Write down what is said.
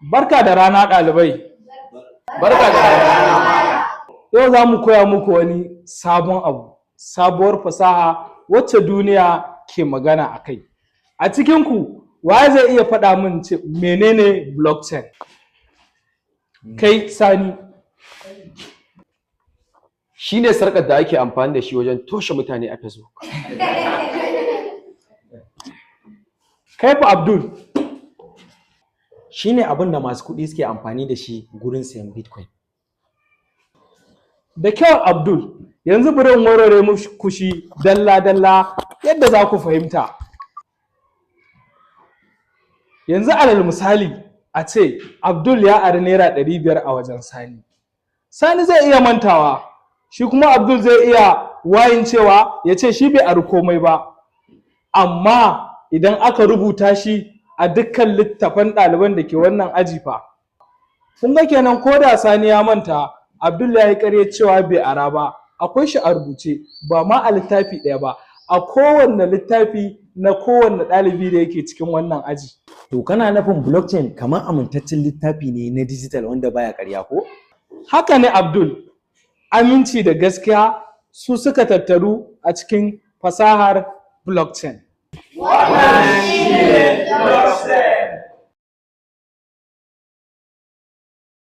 Barka da rana, ɗalibai. Barka da rana. Yau za mu koya muku wani sabon abu, sabuwar fasaha wacce duniya ke magana a kai. A cikinku, waye zai iya faɗa min ce menene blockchain? Kai, Sani. Shi ne sarƙar da ake amfani da shi wajen toshe mutane a Facebook. Kai fa, Abdul? Shi ne abin da masu kuɗi suke amfani da shi gurin sayan Bitcoin. Da kyau, Abdul, yanzu bari in warware muku shi dalla-dalla yadda za ku fahimta. Yanzu alal misali, a ce Abdul ya ari ₦500 a wajen Sani. Sani zai iya mantawa, shi kuma Abdul zai iya wayin cewa ya ce shi bai ari komai ba. Amma idan aka rubuta shi a dukkan littafan ɗaliban da ke wannan aji fa, kun ga kenan ko da Sani ya manta, Abdul ya yi ƙarya cewa bai ara ba, akwai shi a rubuce, ba ma a littafi ɗaya ba, a kowanne littafi na kowanne ɗalibi da yake cikin wannan aji. To, kana nufin blockchain kamar amintaccen littafi ne na digital wanda baya ƙarya, ko? Haka ne, Abdul, aminci da gaskiya su suka tattaru a cikin fasahar blockchain. Wannan shi ne blockchain.